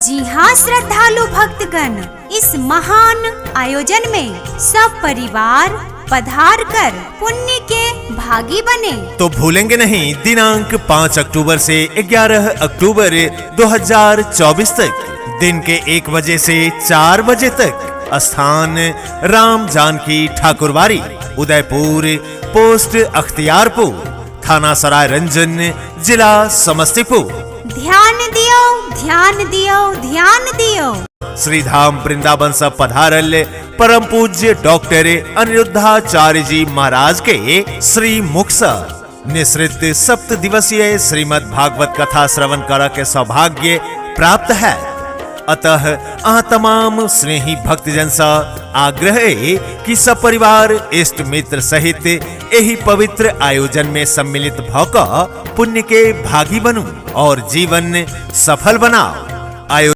जी हाँ श्रद्धालु भक्तगण, इस महान आयोजन में सब परिवार पधार कर पुण्य के भागी बने। तो भूलेंगे नहीं, दिनांक 5 अक्टूबर से 11 अक्टूबर 2024 तक दिन के 1 बजे से 4 बजे तक, स्थान राम जानकी ठाकुरबाड़ी, उदयपुर, पोस्ट अख्तियारपुर, थाना सराय रंजन, जिला समस्तीपुर। ध्यान दियो, ध्यान दियो, ध्यान दियो। श्रीधाम वृंदावन से पधारल परम पूज्य डॉक्टर अनिरुद्धाचार्य जी महाराज के श्री मुख से निसृत सप्त दिवसीय श्रीमद् भागवत कथा श्रवण कर के सौभाग्य प्राप्त है। अतः अहाँ तमाम स्नेही भक्तजन से आग्रह है कि सपरिवार इष्ट मित्र सहित एही पवित्र आयोजन में सम्मिलित भ क पुण्य के भागी बनू और जीवन सफल बनाओ।